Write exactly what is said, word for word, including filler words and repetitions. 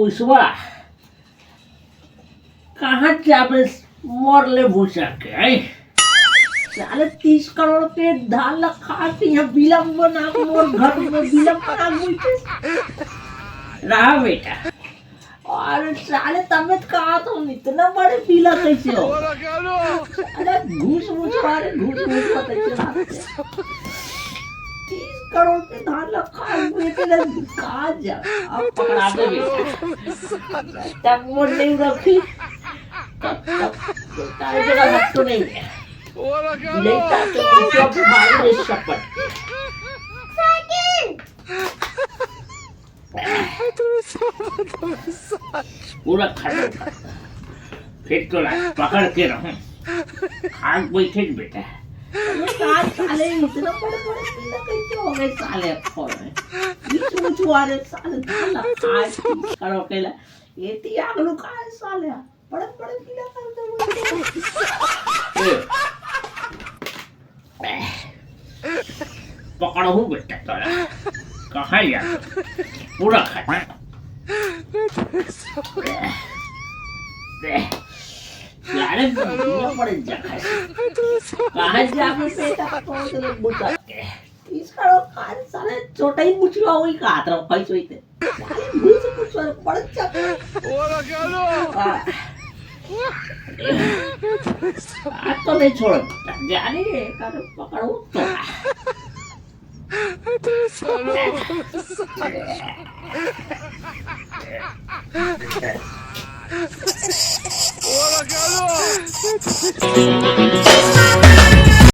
उसवा, कहाँ जाबे मोर ले भूसा के, हैं? साले तीस करोड़ के धान ला खा के यहाँ बिलम बना के मोर घर में बिलम बना के बैठे। रहा बेटा। अरे साले तबियत कहाँ तो इतना बड़े पीला कैसे हो? अरे घूस घूस मारे, घूस घूस मारे, चला। तीस करोड़ के धान ला खा के बैठे ना, कहाँ जा? अब पकड़ा दे बेटा। तब वो नहीं रखी, तब, तब, तारे जगह हाथ तो नहीं है। नहीं तार तो कुछ अब भाई रे सपट। पूरा खत्म। फिर तो ला, पकड़ के रहूं। खाक बैठे बेटा। ये साल साले इतना बड़े बड़े पीला कैसे हो गए साले अब फोन में? बीच में छुआ रे साले, साला आज करो केला। ये ती आगलू का है साले? बड़े बड़े पीला कर दे। ए। पकड़हूँ बेटा तोला। कहाँ यार? पूरा खत्म। यारे दुनिया बड़े जगह से। कहाँ जाबे बेटा? कौन से लोग बुझा के? तीस करोड़ का साले छोटा ही बुचुआ वही कहा था, कैसे होते? साले घूस घूस वाले बड़े चक्कर। हाँ। आज तो नहीं छोड़, जाने दे, कर पकड़ो तो।